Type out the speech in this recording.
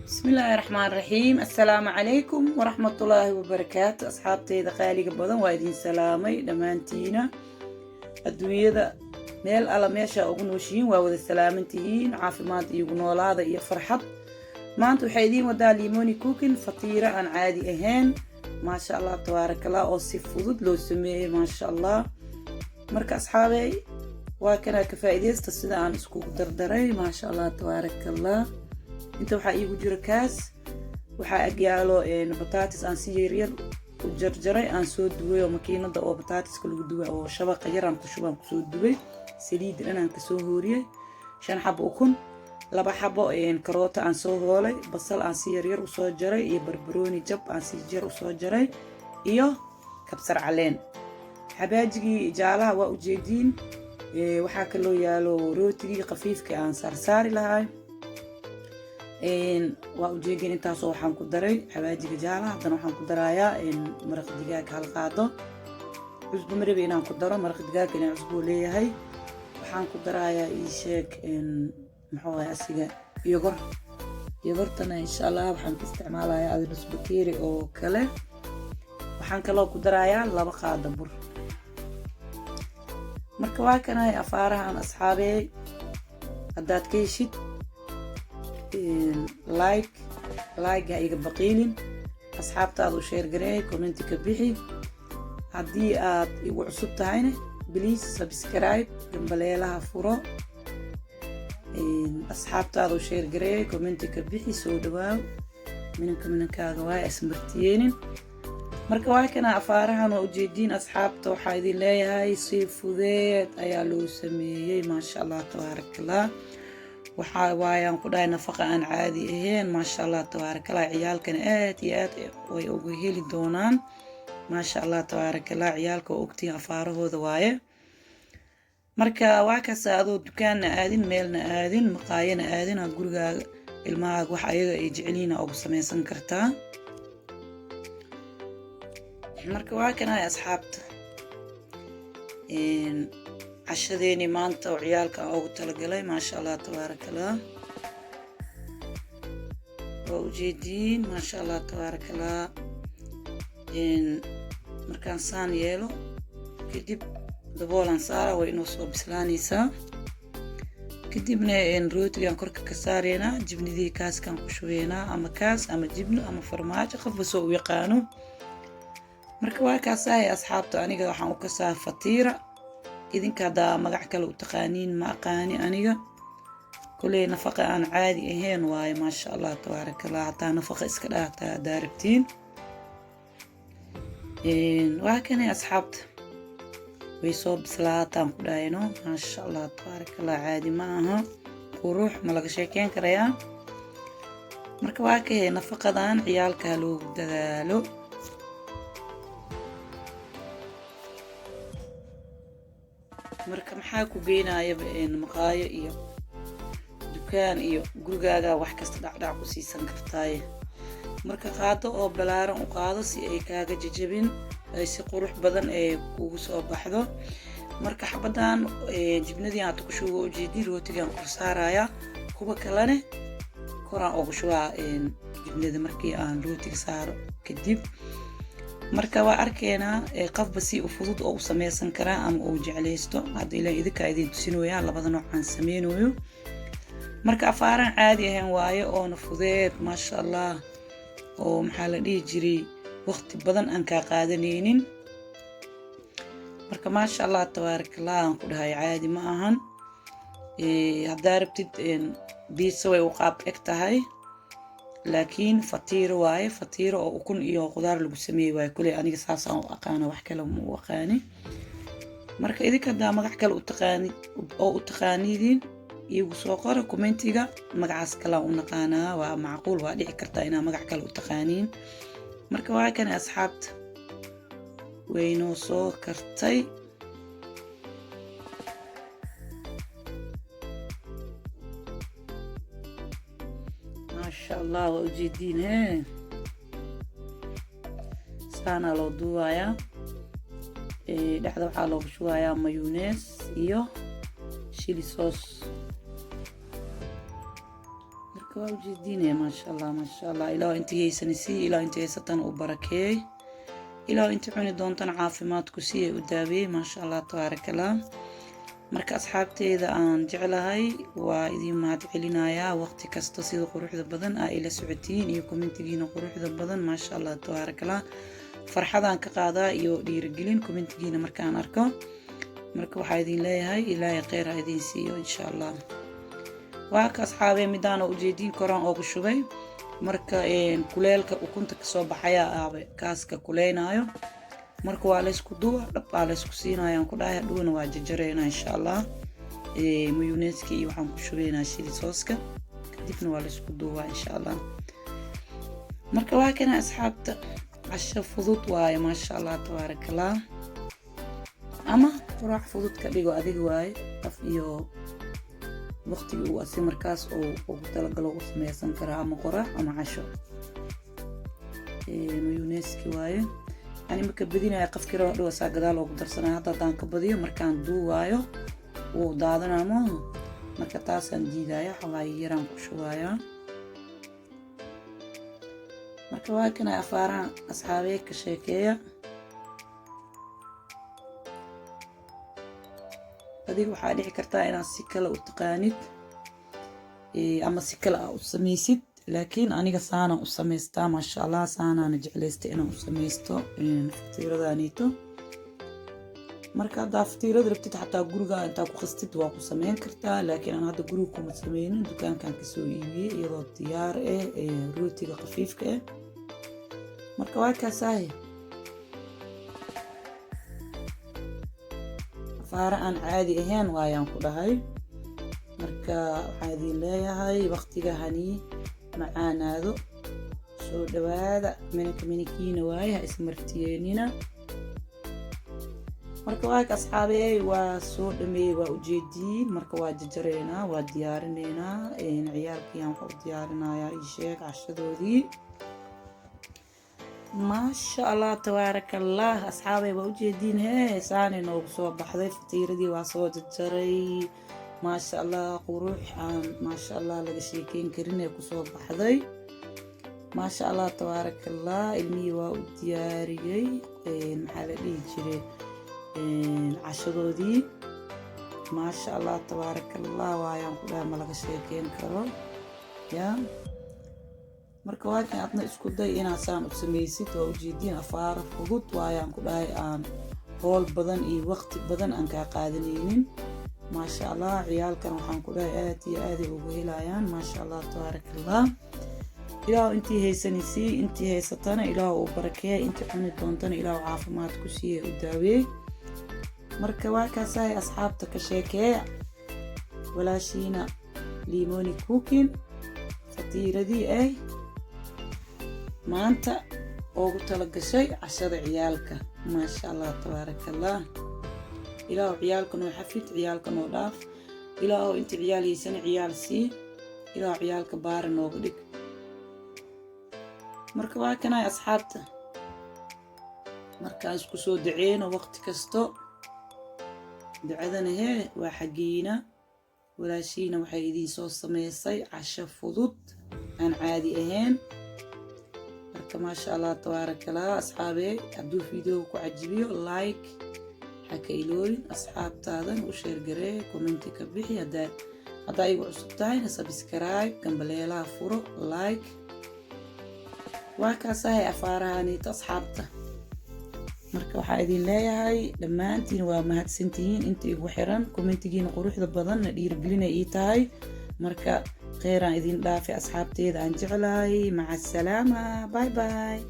Bismillaahi raxmaan raxiim. Assalaamu calaykum waraxmatullaahi wabarakaatu. Asxaabteyda qaaliga badan, waa idin salaamay dhammaantiina. Adduunyada meel alla meesha ugu nooshihiin waa wada salaamantihiin. Caafimaad iyogu noolaada iyo farxad. Maanta waxaa idiin wadaa Limoni Cooking, fatiiro aan caadi ahayn, maasha Allah tabaarakallah, oo si fudud loo sameeyey, maasha Allah. Marka asxaabey, waa kanaa, ka faa'iideysta sida aan iskugu dardaray, maasha Allah tabaarakallah. Inta waxaa iigu jiro kaas, waxaa agyaalo bataatis aan si yaryar u jarjaray, aan soo duway oo makiinada oo bataatiska lagu duway oo shabaqa yar aan ku shubaan kusoo duway, saliid dhanaan kasoo hooriyey, 5 xabo ukun, 2 xabo karoota aan soo hoolay, basal aan si yaryar usoo jaray iyo barbarooni jab aan si yar usoo jaray iyo kabsar caleen, xabaajigii jaalaha waa ujeediin. Waxaa kaloo yaalo rootigii khafiifka aan saarsaari lahay, waa ujeediin. Intaasoo waxaan ku daray xawaajiga jaalaha. Haddana waxaan ku darayaa maraq digaag hal qaado. Cusbo marabi inaan ku daro, maraq digaag inaan cusbuu leeyahay. Waxaan ku darayaa, ii sheeg, muxuu ahay asiga, yogurt. Yogurtana insha Allah waxaan ka isticmaalayaa adi nus bakeeri oo kale. Waxaan kaloo ku darayaa 2 qaado bur. Marka waa kanahay afaarahan, asxaabey. Haddaad ka heshid, like, like ha iga baqiilin, asxaabtaada u share gareey, comment ka bixi. Haddii aad igu cusub tahayna, please subscribe, gambaleelaha furo, asxaabtaada u share gareey, comment ka bixi. Soo dhawaaw, minanka minankaaga waay ismartiyeenin. Marka waa kana afaarahan, waa ujeediin asxaabta. Waxaa idin leeyahay si fudeed ayaa loo sameeyey, maasha Allah tabaarakallah. Waxaa waayaan ku dhahay nafaqa aan caadi ahayn, maasha Allah tabaarakallah. Ciyaalkana aad iyo aad way uga heli doonaan, maasha Allah tabaarakallah. Ciyaalka waa ogtihiin afaarahooda waaye. Marka waa kaasa, adoo dukaanna aadin, meelna aadin, maqaayana aadin, aad gurigaaga ilmahaaga wax ayaga ay jecelyihiin ugu samaysan kartaa. Marka waa kanahay asxaabta, cashadeeni maanta oo ciyaalka aan ugu talagalay, maasha Allah tabaarakallah. Waa ujeediin, maasha Allah tabaarakallah. Markaan saan yeelo kadib, daboolaan saara, way inoo soo bislaanaysaa. Kadibna rootigaan korka ka saareynaa, jibnidii kaaskaan ku shubeynaa, ama kaas ama jibno ama farmaajo, qofba soo u yaqaano. Marka waa kaasahay asxaabta. Aniga waxaan u kasaa fatiira, idinka haddaa magac kale u taqaaniin ma aqaani aniga. Koley nafaqa aan caadi ahayn waaye, maasha Allah tabaarakallah. Hataa nafaqa iska dhaaftaa haddaa rabtiin. Waa kanay asxaabta, way soo bislaataan ku dhahayno, maasha Allah tabaarakallah, caadi ma aha, qurux ma laga sheekeyn karayaa. Marka waa kahee, nafaqadan ciyaalka loogu dadaalo. Marka maxaa ku geynayaba maqaayo iyo dukaan iyo gurigaaga wax kasta dhacdhac ku siisan kartaaye? Marka qaado oo balaaran u qaado si ay kaaga jajabin, ay si qurux badan ee kugu soo baxdo. Marka xabadan jibnadii aad ku shubo, ujeedin, rootigaan kor saarayaa, kuwa kalene koraan ugu shubaa jibnada markii aan rootiga saaro kadib. Marka waa arkeenaa qofba si u fudud oo u sameysan karaa ama uu jeclaysto. Hadda ilaa idinkaa idin tusinooyaa labada nooc aan sameynayo. Marka afaaraan caadi ahayn waaye, oona fudeed, maasha Allah, oo maxaa la dhihi jiray, waqti badan aan kaa qaadanaynin. Marka maasha Allah tabaarakallah aan ku dhahay, caadi ma ahan. Haddaa rabtid biisa way u qaab eg tahay, laakiin fatiiro waaye, fatiiro oo ukun iyo qudaar lagu sameeyey waaye. Kuley aniga saasaan u aqaana, wax kale ma u aqaani. Marka idinka haddaa magac kale u taqaani oo u taqaanidiin, iigu soo qora commentiga, magacaas kalaan u naqaanaa. Waa macquul, waa dhici kartaa inaa magac kale u taqaaniin. Marka waa kana asxaabta, waynoo soo kartay. Maasha Allah, waa ujeediin hee, saanaa loo duubayaa. Dhexda waxaa loogu shubayaa mayonnaise iyo chili sauce. Marka Marka waa ujeediinaya, maasha Allah, maasha Allah. Ilaah intii haysanisi, Ilaah intii haysatana u barakeey, Ilaah intii cuni doontana caafimaadku siiyay, u daaweeyey. Maasha Allah, tabaaraka Allah. Marka asxaabteeda aan jeclahay, waa idiin mahad celinayaa waqti kasta sida quruxda badan aa ila socotiin iyo commentigiina quruxda badan. Maasha Allah, tabaaraka Allah. Farxadaan ka qaadaa iyo dhiirigelin commentigiina markaan arko. Marka waxaa idin leeyahay, Ilaahay kheyr ha idiin siiyo, insha Allah. Waa ka, asxaabee, midaana ujeediin koraan oogu shubay. Marka kuleelka ukunta kasoo baxaya aabe kaaska kuleynaayo. Marka waa laysku duwa, dhab aa laysku siinayaan ku dhahay. Hadhowna waa jajareynaa, insha Allah. Mayonnaiseka iyo waxaan ku shubeynaa chili sauceka, kadibna waa laysku duwaa, insha Allah. Marka waa kana, asxaabta, casho fudud waaye, maasha Allah, tabaaraka Allah. Ama quraac fudud ka dhigo adiga waaye, qof iyo waqtigii uu asi markaas uu ugu talagalo u sameysan karaa, ama qoraac ama casho. Mayonnaiseki waaye. Yani marka badinaya, qofkii raba hadhow asaa gadaal oogu darsanaya. Hadda haddaan ka badiyo, markaan duuwaayo wuu daadanaa maaha. Marka taasaan diidaya, xawaayi yaraan ku shubayaa. Marka waa kana afaarahan, asxaabee, ka sheekeeya. Adiga waxaa dhici kartaa inaad si kale u taqaanid ama si kale aa u samaysid, laakiin aniga saanaan u samaystaa, maasha Allah. Saanaana jeclaystay inaan u samaysto fatiiradaaniito. Marka haddaa fatiirada rabtid, xataa guriga intaa ku qastid waa ku sameyn kartaa, laakiin aan hadda guriga kuma sameynin. Dukaankan kasoo iibiyey iyadoo diyaar ah, rootiga khafiifka ah. Marka waa kaasaahe, afaara aan caadi ahayn waayaan ku dhahay. Marka waxaan idin leeyahay, waqtiga hanii macaanaado. Soo dhawaada, minaka minikiina waaye, ha ismartiyeenina. Marka waa ka, asxaabey, waa soo dhameeyey, waa ujeediin. Marka waa jajareynaa, waa diyaarineynaa. Ciyaalkiiaan waxaa u diyaarinayaa, ii sheeg, cashadoodii. Maasha Allah, tabaaraka Allah. Asxaabey, waa ujeediin hee, saanay noogu soo baxday fatiiradii. Waa soo jajaray, maasha Allah. Qurux aan, maasha Allah, laga sheekeyn karin ee kusoo baxday, maasha Allah, tabaaraka Allah. Ilmihii waa u diyaariyey, maxaa la dhihi jiray, cashadoodii. Maasha Allah, tabaaraka Allah waayaan ku dhaha, ma laga sheekeyn karo ya. Marka waa kan, adna isku day inaad saan u samaysid. Waa ujeediin, afaaro fudud waayaan ku dhahay, aan hool badan iyo waqti badan aan kaa qaadanaynin. Maasha Allah, ciyaalkan waxaan ku dhahay aad iyo aaday ugu helayaan. Maasha Allah, tabaaraka Allah. Ilaah intii haysanaysii, intii haysatana Ilaah uu barakeeya, intii cuni doontana Ilaah caafimaad ku siiya, u daaweey. Marka waa kaasahay, asxaabta, ka sheekeeya. Walaashiina Limoni Cooking, fatiiradii ay maanta ugu tala gashay cashada ciyaalka. Maasha Allah, tabaaraka Allah. Ilaahu ciyaalka noo xafid, ciyaalka noo dhaaf. Ilaahu inta ciyaal haysana ciyaal sii. Ilaahu ciyaalka baara nooga dhig. Marka waa kanay, asxaabta. Markaan isku soo daceyno waqti kasto, ducadana hee waa xaggiina. Walaashiina waxay idiin soo sameysay casho fudud aan caadi ahayn. Marka maasha Allah, tabaaraka Allah. Asxaabee, hadduu videoga ku cajibiyo, like ha ka iloobin, asxaabtaadan u share garee, commenti ka bixi. Haddaa igu cusub tahayna, subscribe, gambaleelaha furo, like. Waa kaasahay afaarahaniito, asxaabta. Marka waxaa idin leeyahay, dhammaantiin waa mahadsantihiin inta igu xiran. Commentigiina quruxda badanna dhiirigelinay ii tahay. Marka kheyraan idin dhaafay, asxaabteeda aan jeclahay. Maca asalaama, bye bye.